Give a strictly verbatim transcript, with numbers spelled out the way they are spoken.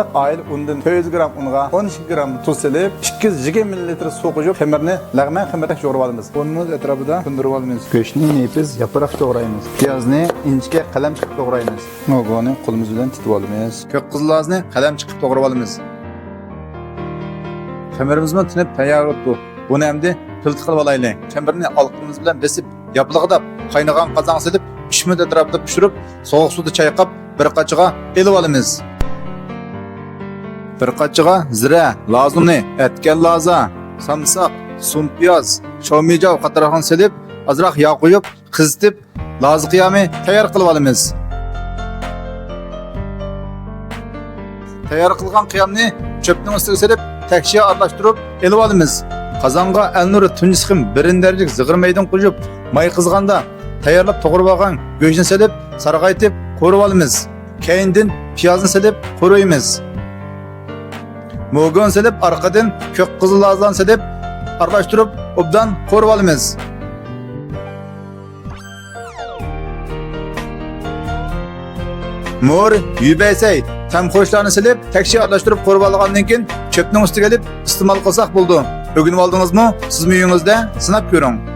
ئائىلە ئۇندىن تۆت يۈز گرام ئۇنغا ئون ئىككى گرام تۇز سېلىپ، ئىككى يۈز يىگىرمە مىللىلىتىر سۇ قوشۇپ، خېمىرنى لەغمەن خېمىردەك يوغۇرۇۋالىمىز. ئۇنىمىز ئەتراپىدا كۆندۈرۈۋالىمىز. گۆشنى نېپىز ياپراق توغرايمىز. پىيازنى ئىنچىكە قەلەمچە قىلىپ توغرايمىز. موگونى قولىمىز بىلەن تېتىۋالىمىز. كۆك قىزىل لازنى قەلەمچە قىلىپ توغرىۋالىمىز. خېمىرىمىزمۇ تىنىپ تەييار بوپتۇ. بۇنى ئەمدى پىلتە قىلىۋالايلى. خېمىرنى ئالقىنىمىز بىلەن بېسىپ، ياپىلىقىداپ، قاينىغان قازانغا سېلىپ، ئۈچ مىنۇت ئەتراپىدا پىشۇرۇپ، سوغۇق سۇدا چايقاپ، بىر قاچىغا ئېلىۋالىمىز. بىر قاچىغا زىرە، لازۇنى، ئەتكەن لازا، سامساق، سۇمپىياز، شاۋمىجاۋ قاتارلىقلارنى سېلىپ، ئازراق ياغ قۇيۇپ، قىزىتىپ، لازا قىيامى تەييار قىلىۋالىمىز. تەييار قىلغان قىيامنى چۆپنىڭ ئۈستىگە سېلىپ، تەكشى ئارىلاشتۇرۇپ ئېلىۋالىمىز. قازانغا ئەلنۇر تۇنجى سىقىم بىرىنچى دەرىجىلىك زىغىر مەيدىنى قۇيۇپ، ماي قىزغاندا تەييارلاپ توغرىۋالغان گۆشنى سېلىپ، سارغايتىپ قورۇۋالىمىز. كەينىدىن پىيازنى سېلىپ قورۇيمىز. موگۇن سېلىپ، ئارقىدىن كۆك قىزىل لازانى سېلىپ، ئارىلاشتۇرۇپ، ئوبدان قورۇۋالىمىز. مور، يۈبەيسەي، تەمخۇشلارنى سېلىپ، تەكشى ئارىلاشتۇرۇپ قورۇۋالغاندىن كېيىن، چۆپنىڭ ئۈستىگە ئېلىپ ئىستېمال قىلساق بولىدۇ. ئۆگىنىۋالدىڭىزمۇ؟ سىزمۇ ئۆيىڭىزدە سىناپ كۆرۈڭ.